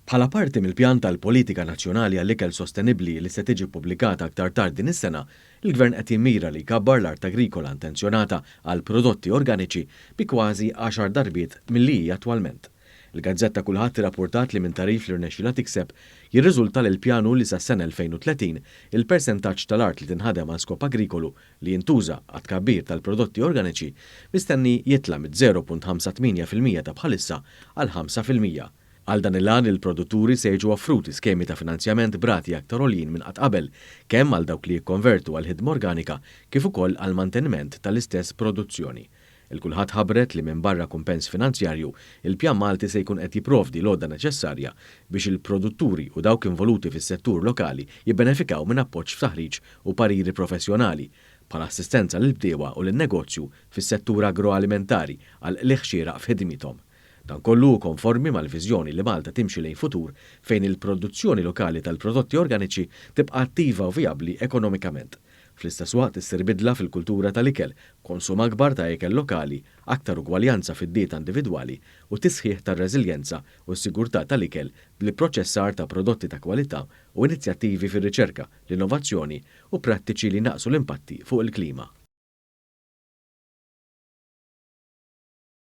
Bħala parti mill-pjan tal-Politika Nazzjonali għall-Ikel Sostenibbli li se tiġi ppubblikata aktar tard din is-sena, il-Gvern qed jimmira li jkabbar l-art agrikola intenzjonata għal prodotti organiċi bi kważi għaxar darbiet milli hi attwalment. Il-gazzetta Kullħadd irrappurtat li minn tagħrif li rnexxielha tikseb, jirriżulta li l-pjan hu li sas-sena 2030 il-persentaġġ tal-art li tinħadem għal skop agrikolu li jintuża għat-tkabbir tal-prodotti organiċi mistenni jitla' mid-0.58% ta' bħalissa għal 5%. Għal dan il-għan, il-produtturi se jiġu offruti skemi ta' finanzjament b'rati aktar għoljin minn qatt qabel, kemm għal dawk li jikkonvertu għal ħidma organika kif ukoll għall-manteniment tal-istess produzzjoni. Il-Kulħadd ħabbret li minbarra kumpens finanzjarju, il-Pjan Malti se jkun qed jipprovdi l-għodda neċessarja biex il-produtturi u dawk involuti fis-settur lokali jibbenefikaw minn appoġġ f'taħriġ u pariri professjonali bħala assistenza lill-bdiewa u lin-negozju fis-settur agroalimentari għal qligħ xieraq f'ħidmiethom. Dan kollu hu konformi mal-viżjoni li Malta timxi lejn futur fejn il-produzzjoni lokali tal-prodotti organiċi tibqa' attiva u vijabbli ekonomikament. Fl-istess waqt issir bidla fil-kultura tal-ikel, b'konsum akbar ta' ikel lokali, aktar ugwaljanza fid-dieta individwali u tisħiħ tar-reżiljenza u s-sigurtà tal-ikel bl-ipproċessar ta' prodotti ta' kwalità u inizjattivi fir-riċerka, l-innovazzjoni u prattiċi li jnaqqsu l-impatti fuq il-klima.